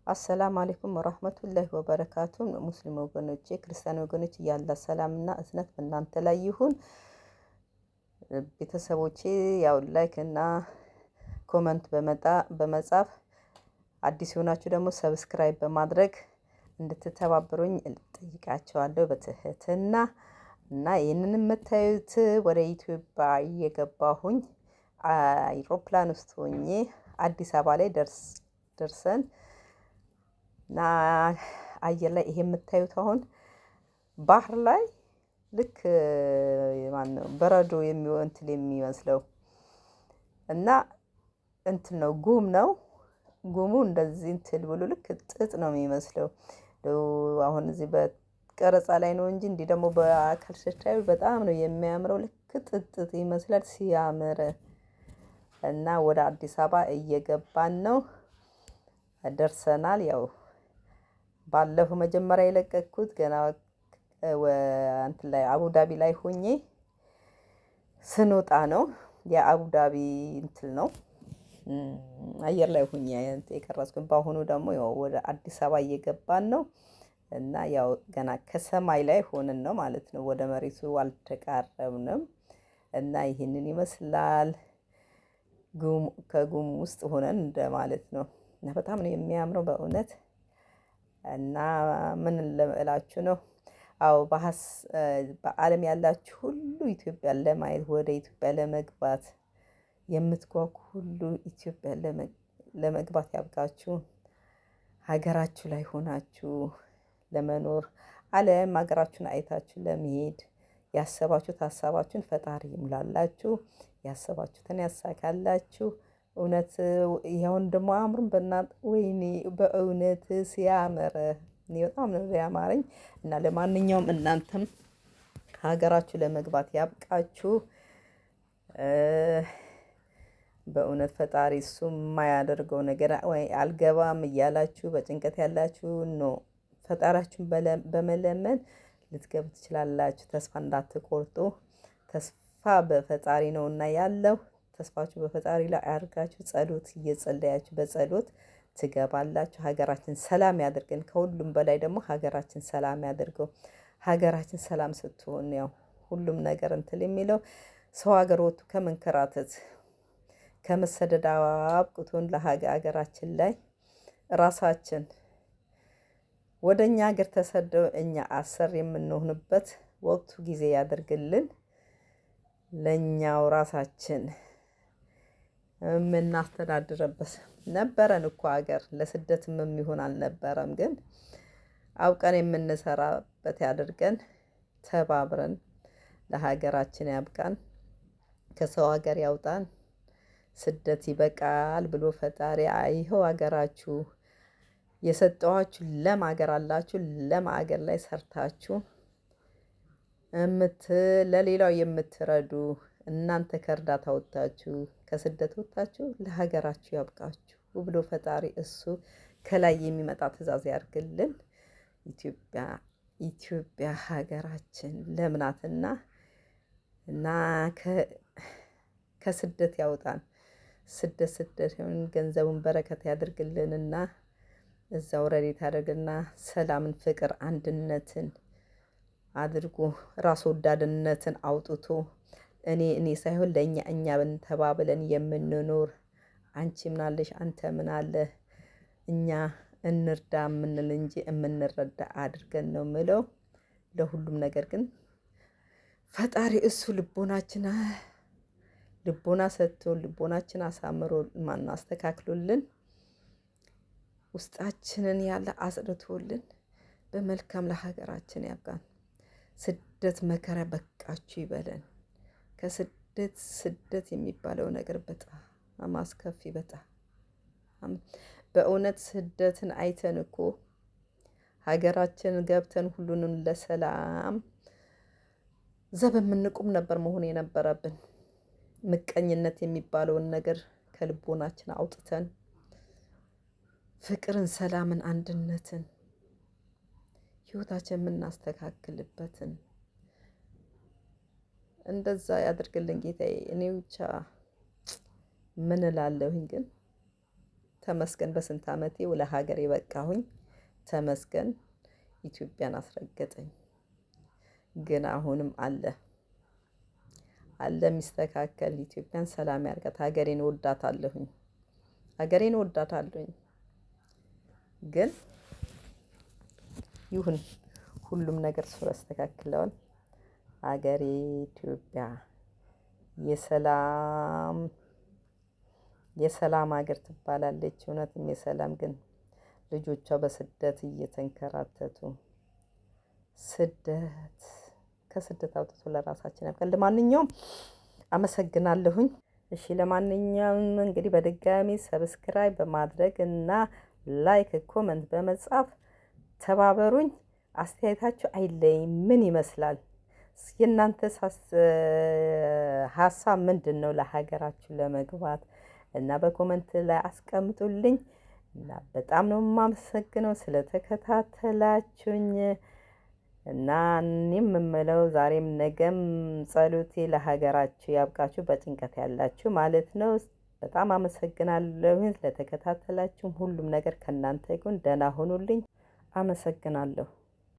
አሰላም አለይኩም ወራህመቱላሂ ወበረካቱ። ሙስሊም ወገኖቼ፣ ክርስቲያን ወገኖች ያለ ሰላምና እዝነት በእናንተ ላይ ይሁን። ቤተሰቦቼ ያው like እና comment በመጻፍ፣ አዲስ የሆናችሁ ደግሞ subscribe በማድረግ እንድትተባበሩኝ እጠይቃችኋለሁ በትህትና። እና ይህንን የምታዩት ወደ ኢትዮጵያ እየገባሁኝ አይሮፕላን ውስጥ ሆኜ አዲስ አበባ ላይ ደርሰን እና አየር ላይ ይሄ የምታዩት አሁን ባህር ላይ ልክ ማነው በረዶ እንትን የሚመስለው እና እንትን ነው፣ ጉም ነው። ጉሙ እንደዚህ እንትን ብሎ ልክ ጥጥ ነው የሚመስለው። አሁን እዚህ በቀረጻ ላይ ነው እንጂ እንዲህ ደግሞ በአካል ስታዩ በጣም ነው የሚያምረው። ልክ ጥጥ ጥጥ ይመስላል ሲያምር። እና ወደ አዲስ አበባ እየገባን ነው፣ ደርሰናል። ያው ባለፈው መጀመሪያ የለቀቅኩት ገና እንትን ላይ አቡዳቢ ላይ ሆኜ ስንወጣ ነው። የአቡዳቢ እንትን ነው፣ አየር ላይ ሆኜ የቀረጽኩት። በአሁኑ ደግሞ ያው ወደ አዲስ አበባ እየገባን ነው እና ያው ገና ከሰማይ ላይ ሆነን ነው ማለት ነው። ወደ መሬቱ አልተቃረብንም እና ይህንን ይመስላል። ከጉም ውስጥ ሆነን እንደማለት ነው። እና በጣም ነው የሚያምረው በእውነት። እና ምን እላችሁ ነው? አዎ፣ በዓለም ያላችሁ ሁሉ ኢትዮጵያን ለማየት፣ ወደ ኢትዮጵያ ለመግባት የምትጓጉ ሁሉ ኢትዮጵያ ለመግባት ያብቃችሁ። ሀገራችሁ ላይ ሆናችሁ ለመኖር፣ ዓለም ሀገራችሁን አይታችሁ ለመሄድ ያሰባችሁት ሀሳባችሁን ፈጣሪ ይሙላላችሁ። ያሰባችሁትን ያሳካላችሁ። እውነት ይኸውን ደግሞ አእምሩን በእናት፣ ወይኔ በእውነት ሲያምር፣ እኔ በጣም ነው ያማረኝ። እና ለማንኛውም እናንተም ሀገራችሁ ለመግባት ያብቃችሁ። በእውነት ፈጣሪ እሱ የማያደርገው ነገር ወይ አልገባም እያላችሁ በጭንቀት ያላችሁ no፣ ፈጣሪያችሁን በመለመን ልትገቡ ትችላላችሁ። ተስፋ እንዳትቆርጡ። ተስፋ በፈጣሪ ነውና ያለው፣ ተስፋችሁ በፈጣሪ ላይ አድርጋችሁ ጸሎት እየጸለያችሁ በጸሎት ትገባላችሁ። ሀገራችን ሰላም ያድርግን። ከሁሉም በላይ ደግሞ ሀገራችን ሰላም ያድርገው። ሀገራችን ሰላም ስትሆን ያው ሁሉም ነገር እንትን የሚለው፣ ሰው ሀገር ወጥቶ ከመንከራተት ከመሰደድ አብቅቶን ለሀገራችን ላይ ራሳችን ወደ እኛ ሀገር ተሰደው እኛ አሰር የምንሆንበት ወቅቱ ጊዜ ያደርግልን። ለእኛው ራሳችን የምናስተዳድርበት ነበረን እኮ ሀገር፣ ለስደትም የሚሆን አልነበረም። ግን አውቀን የምንሰራበት ያድርገን። ተባብረን ለሀገራችን ያብቃን፣ ከሰው ሀገር ያውጣን። ስደት ይበቃል ብሎ ፈጣሪ ይኸው ሀገራችሁ የሰጠኋችሁ ለም ሀገር አላችሁ። ለም ሀገር ላይ ሰርታችሁ ለሌላው የምትረዱ እናንተ ከእርዳታ ወጥታችሁ፣ ከስደት ወጥታችሁ ለሀገራችሁ ያብቃችሁ ብሎ ፈጣሪ እሱ ከላይ የሚመጣ ትዕዛዝ ያድርግልን። ኢትዮጵያ ኢትዮጵያ ሀገራችን ለምናትና እና ከስደት ያውጣን። ስደት ስደት ገንዘቡን በረከት ያድርግልንና እዛው ረድኤት ያደርግና ሰላምን፣ ፍቅር፣ አንድነትን አድርጎ ራስ ወዳድነትን አውጥቶ እኔ እኔ ሳይሆን ለእኛ እኛ ተባብለን የምንኖር፣ አንቺ ምናለሽ፣ አንተ ምናለህ፣ እኛ እንርዳ የምንል እንጂ የምንረዳ አድርገን ነው ምለው። ለሁሉም ነገር ግን ፈጣሪ እሱ ልቦናችን ልቦና ሰጥቶ ልቦናችን አሳምሮ ማነው አስተካክሎልን ውስጣችንን ያለ አጽድቶልን በመልካም ለሀገራችን ያብቃን። ስደት መከራ በቃችሁ ይበለን። ከስደት ስደት የሚባለው ነገር በጣም አስከፊ፣ በጣም በእውነት ስደትን አይተን እኮ ሀገራችን ገብተን ሁሉንም ለሰላም ዘብ የምንቆም ነበር መሆን የነበረብን። ምቀኝነት የሚባለውን ነገር ከልቦናችን አውጥተን ፍቅርን፣ ሰላምን፣ አንድነትን፣ ህይወታችን የምናስተካክልበትን እንደዛ ያድርግልን ጌታዬ። እኔ ብቻ ምን እላለሁኝ ግን ተመስገን በስንት ዓመቴ ለሀገሬ በቃሁኝ። ተመስገን ኢትዮጵያን አስረገጠኝ። ግን አሁንም አለ አለ የሚስተካከል። ኢትዮጵያን ሰላም ያርጋት። ሀገሬን እወዳታለሁኝ፣ ሀገሬን እወዳታለሁኝ። ግን ይሁን፣ ሁሉም ነገር እሱ ያስተካክለዋል። ሀገሬ ኢትዮጵያ የሰላም የሰላም ሀገር ትባላለች። እውነትም የሰላም፣ ግን ልጆቿ በስደት እየተንከራተቱ፣ ስደት ከስደት አውጥቶ ለራሳችን ያብቃን። ለማንኛውም አመሰግናለሁኝ። እሺ፣ ለማንኛውም እንግዲህ በድጋሚ subscribe በማድረግ እና like comment በመጻፍ ተባበሩኝ። አስተያየታችሁ አይለይም። ምን ይመስላል? የእናንተ ሀሳብ ምንድን ነው ለሀገራችሁ ለመግባት? እና በ comment ላይ አስቀምጡልኝ። እና በጣም ነው የማመሰግነው ስለተከታተላችሁኝ። እና እኔም የምለው ዛሬም ነገም ጸሎቴ ለሀገራችሁ ያብቃችሁ፣ በጭንቀት ያላችሁ ማለት ነው። በጣም አመሰግናለሁ ስለተከታተላችሁም። ሁሉም ነገር ከእናንተ ይሁን። ደህና ሁኑልኝ። አመሰግናለሁ።